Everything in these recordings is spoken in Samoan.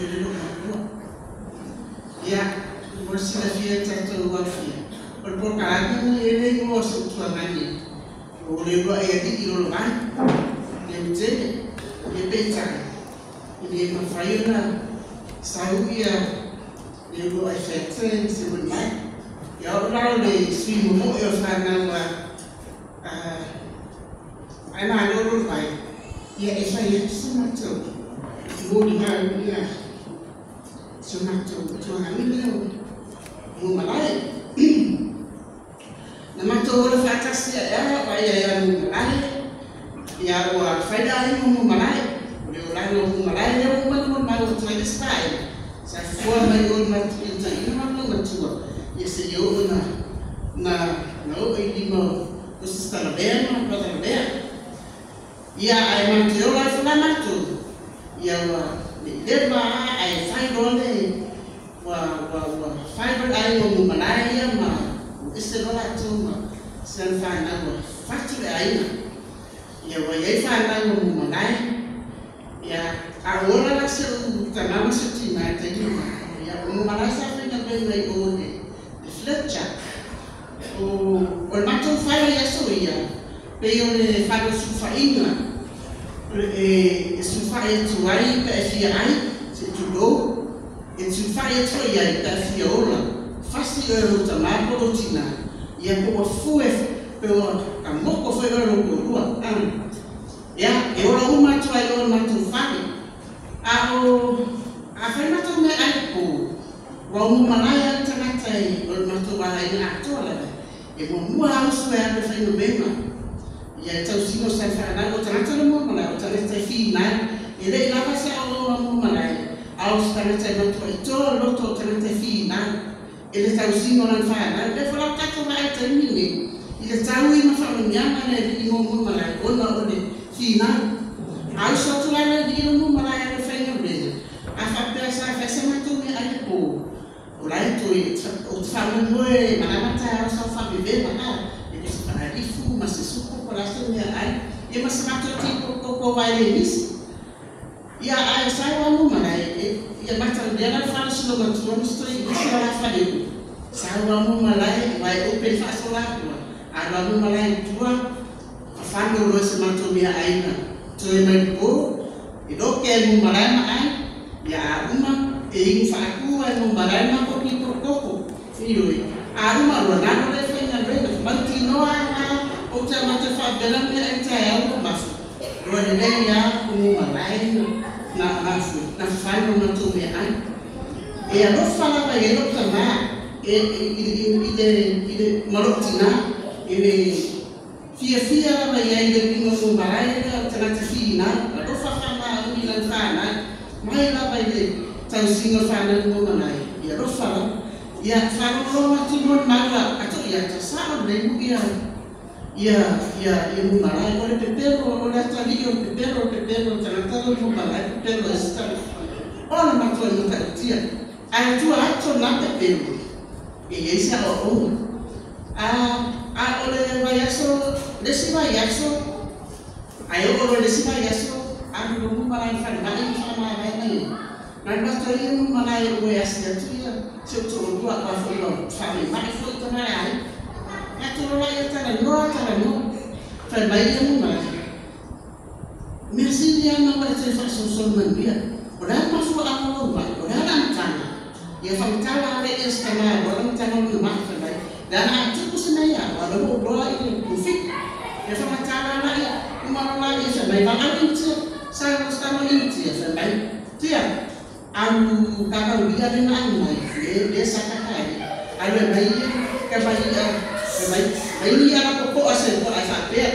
Le lo matua. Ia, mo silafia tatou afia. O le polokalame e le igoa o se utuagani o le uluai alii o lo ai. Le utele, ia peitai, e le mafai ona sau ia le uluai feate se mai. Ia o la le sui mo e o whanau a ai ma lo lo mai. Ia e fai atu se matou. Mo ni hau ia se matou tuagani leo mo malae. Na matou ola faatasi ea o ai ia mo malae. Ia ua faida ai mo malae. O le olaga o mo malae lea ua mai mo mai o tuai style. Sa fua mai o matu i tai ina ma matua. Ia se i oo na na na o i lima o sista la bea ma brother la bea. Ia ai matu ola fula matu. Ia ua le leva ai fai role ua ua ua fai role ai mo malae ia ma ese lola tu ma sen whanau ua fatu le aina. Ia ua iai whanau mo malae. Ia a ora la se u tamama se tina te ima. Ia o malae sa whaina mai mai o le Fletcher. O le matou fale ia so ia. Pe o le fale sufainga. E sufai atu ai pe e fia ai se tulou. E sufai atu ai pe e fia ola. Fasi o lo tamā po lo tina. Ia po ua fue pe ua ka moko foi o lo korua. Ia e ola uma atu ai o le matou fale. A o a fai matou me ai po. Ua umu malae a le tagata i o le matou aiga atoa lava. E muamua ausu e alu e fainumema. Ia e tausino sa whanau o tagata le mua malae, o tagata e whiinai. E lei lava sa o o mua malae. A o se tagata e matua i toa loto o tagata e whiinai. E le tausino lan whanau. Le whala tatou vaai taimi nei. I le tau i mawhaunianga le li mo mua malae. Ona o le whiinai. A uso atu lai le li o mua malae a le whainga rena. A whapea sa whaisa matou me ai po. O lai toi o te whanau manamata au sa whapewema a. E ko se whaarifu ma se suko ko la se mea ai. Ia ma se matou ti ko ko vai le nisi. Ia ai sai wa mo malae ia mata le la whana sino matua mo stoi nisi la whare. Sai wa mo malae vai open fa so la tua. A wa mo malae tua whano lo se matou mea aina. Toi mai po e do ke mo malae ma ai. Ia a uma e ingu whaakua e mo malae ma ko ki koko. Ioi. A uma rua nano le whainga rena. Mauti noa a o te mate whaapela mea e te au ko mafu. Rua le lei a ko mo malae na mafu. Na whaino matou mea ai. E alofa lava e lo tama e i le marotina e le fia fia lava ia i le winga mo malae le o tagata whiina. Alofa whama umi lan whanau. Mai lava i le tausinga whanau mo malae. Ia alofa lava. Ia whanau atu mo maua atu ia ta sao le mu ia ia ia ia mo malae. O le pepero o le atali o pepero pepero tagata mo malae pepero e sitala. O le matua i mata utia. Ai tua atu na pepero. E iai sa o o. A o le vaiaso, le si vaiaso, ai o le si vaiaso, a lo mo malae whare mai i whana mai mai. Na matua ia mo malae o e asi atu ia, se o tō rua kwa whai o whare mai fo i tana ai. Ia tō rola ia tana noa tana noa. Whare mai ia mo malae. Mea sini ana wa e te whaasosol manuia. O le ana mafua a lo mai, o le ana amtanga. Ia whamatala are e stana, o le amtanga o le maha whai. Le ana atuku se mea ia, o le mo roa i le kufik. Ia whamatala ana ia, umaro la ia whai mai. Whaau intia, sa o stano intia whai mai. Tia, au kakau ia le na au mai, le sakaka e. Alu e mai ia, ka mai ia, mai mai ni ana koko a se rua ai whapea.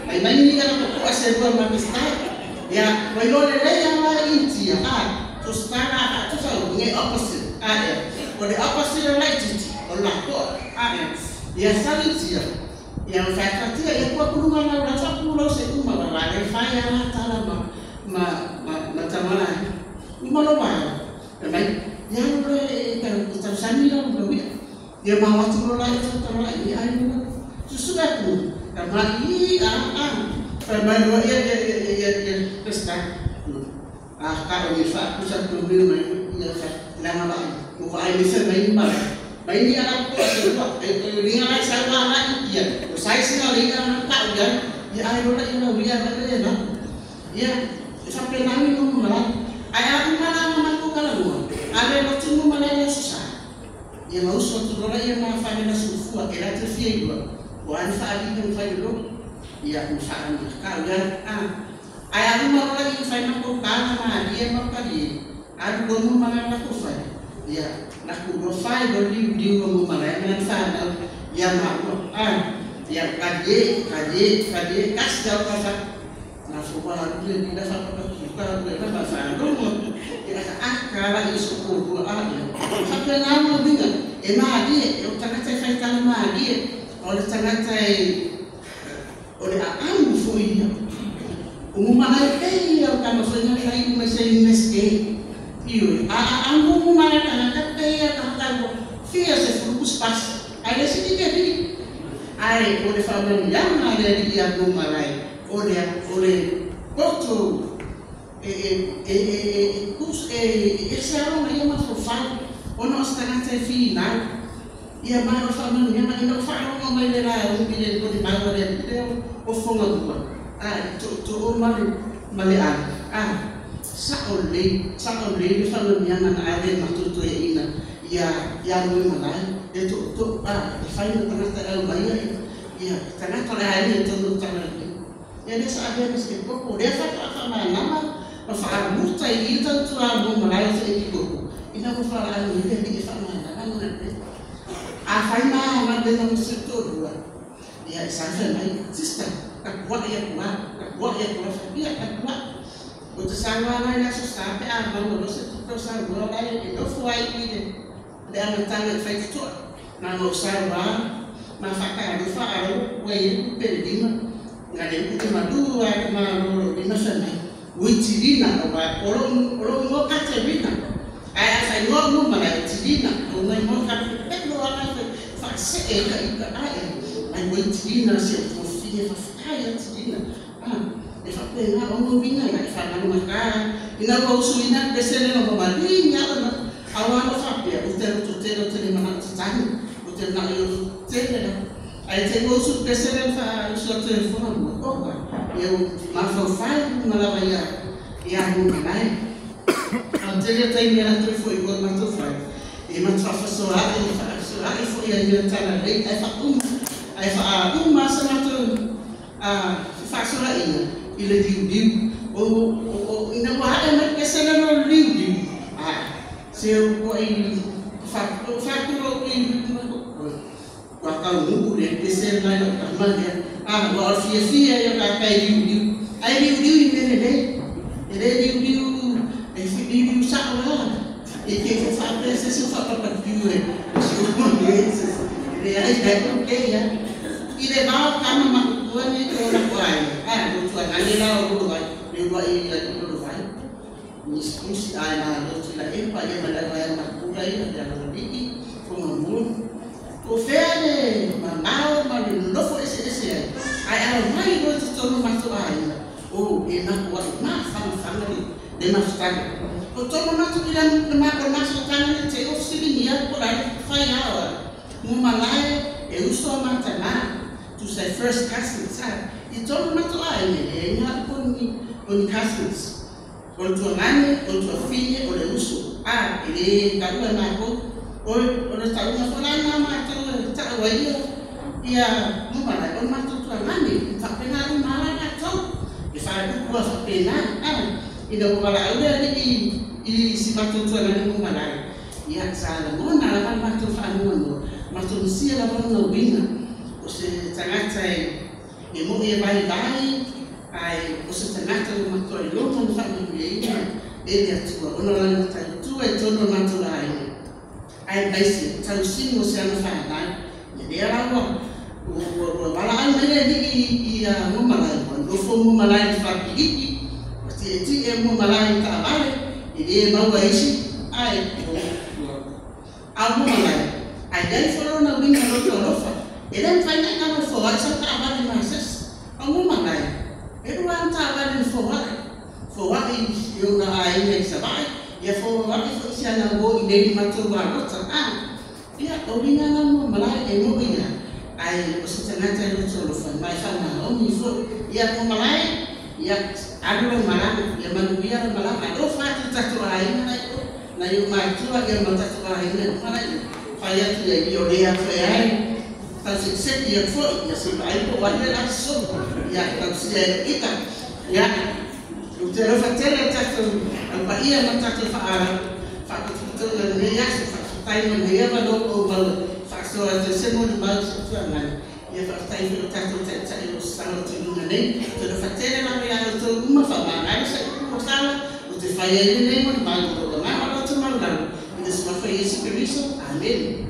Mai mai ni ana koko a se rua ma pistai. Ia, wai lo le lei ala intia, a, to stana a tu sa nge opposite, a e. O le opposite o lai titi, o la koa, a e. Ia sa intia, ia o whaikatia, ia kua kulunga lau la whaku se uma, wa wa le whai ala tala ma, ma, ma, ma tamala e. Uma lo wai, e mai, ia lo e tausani la lo ia. Ia ma watu lo lai tau tala i ai lo. Susu aku, ka mai i a a. Whai mai loa ia ia ia ia ia pesta. A ka o ni whaaku sa tu mai mai. la ma mo ai mi se mai ma mai ni ala ko se ko e ni ala sa wa la ia o sai se na li na pa ya ya ai ro la ia na ia na le na ia sa pe na ni mo ma ai a ma na ma ko kala mo ale lo tu mo ma le sa ia ma uso tu ro la ia ma fa ni na su fu e la te fie lo o an fa ni no fa lo ia mo fa ni ka ya a ai a ma ro la ia fa na ko ka na ma ia ma ka ni a ko mo ma na ko fa ia na ku ro fa lo li di mo ma la na fa na ia ma a ia ka de ka de ka de ka sa ka fa na fo ba le ni na fa ka ka le na fa no mo ia a ka la iso ko ko a ia fa pe na mo dinga e ma di o ta ka fa ta ma di o le ta ka o le a amu fo ia o mo ma la e ia ka no fa na i me se mes e io a amu mo ma la ka pe ia ka ta mo fia se fu espaço aí se di que di ai o le fa mo ya ma le ia mo ma la o le porto e e e cus e esse é uma uma fofa o nosso tagata final ia ma o fa mo ya ma no fa mo ma le la o bi le ko di ma le o fonga dua a to to o ma ma le a a sa o le fa mo ya na a le ma to to e ina ia ia mo ma la e to to a e fa no tagata au ba ia ia tagata la e to no tagata ia le sa a se poco le fa fa ma na ma fa muta i tanto a mo ma la se ko ina mo fa la ni le ni fa ma na na na a fa ma ma de no se to ia sa fa mai sister ka kwa ia kwa ka kwa ia kwa fa ia ka kwa o te sa wa la na so sa pe a ma no se to sa wa la e no fu ai ni de de a ta na fa to na no sa wa ma fa ka ro fa ro we pe di ma nga le ku ma du a ma ro di ma sa mai uitirina o ba oro oro mo ka te rina ai a fa no mo ma la tirina o mai mo ka pe lo a fa se e ka ka ai ai uitirina se o fi fa fa ya tirina ah e fa pe na o mo bina na fa na ma ka ina ko su ina pe se le no ma ni nya na a wa no fa pe o te o te o te ma na tani o te na yo te na ai te go su pe se le fa so te fo mo o ka eu ma fa fa ma la vai ia mo mai a te le tai me la tu foi go ma tu fa e ma tu fa so a e fa so a e fo ia ia ta na le ai fa ai fa ma sa ma tu a fa so la ina i le diu diu o o ina wa e ma ke se na no liu diu a se o i fa fa ku ro i wa ka nu le ke se na la ma le a wa fia fia ia ka kai liu diu ai liu diu i me le le liu diu e fi liu sa wa e ke fa fa se se fa pa diu e se o mo le se le ai ka ko ke ya i le va ka ma ko ni to la ko ai a lo tu na le la o lo vai le wa i la lo vai ni si ai na lo tu la e pa ia ma la va ma ku la ia ya lo di ko mo o fere ma mau ma no fo ese ese ai ai mai lo tu to no ma to ai o e na ko ma fa fa le de ma fa o to no ma tu ila ma ko ma so tan te o si ni ya ko la fa ya wa mo ma la e uso ma ta na tu say first cousins sa i to no ma to ai ne e na ko ni on cousins o to nani o to fine o le uso a e ka ma ko o o ta una fola na ma to ta wa ia ia mo ma la o ma to to nani fa pena ma la na to e fa ku fa pena a i no ko la o le i i si ma to to nani mo ma la ia sa la mo na la ma to fa no no ma to si la mo no winga o se tangata e mo e vai vai ai o se tangata mo ma to e lo mo fa ni e e le tua o no la ta tu e to no ma to ai ai ai se tau si mo se ana fa na le la wa o wa la ai le ni i a mo ma la no fo mo ma la fa ki o ti ti e mo ma la ta vale e le ma wa isi ai o a mo ma la ai dai fo na winga no to lo fa e le fa na ka fo wa sa ta vale ma ses a mo ma la e ru an ta vale fo wa i yo na ai ne sa vai ia fo wa i fo si ana o i nei matou alota a ia o linga na mo malae e mo ia ai o se tagata e loto alofa mai faamaoni foi ia mo malae ia alu lo malaga ia manuia lo malaga alofa atu tatou aiga nai o nai o matua ia ma tatou aiga uma nai fai atu ia i o lea foi ai tausekiseki ia foi ia se vaai po o ai le aso ia tausia e ita ia ou te alofa tele tatou aupaia ma tatou faaputuputuga i lenei aso faafetai mo lenei avanoa ua ou maua faasoa atu ai se molimau i si ou tuagai ia faafetai foi i lo tatou taitai o lo o sasao atu i luga nei. Ou te alofa tele lava ia outou uma faamagalo se upu ua tala ou te fai ai lenei molimau i lou agaga loto maualalo i le suafa o Iesu Keriso. Amene.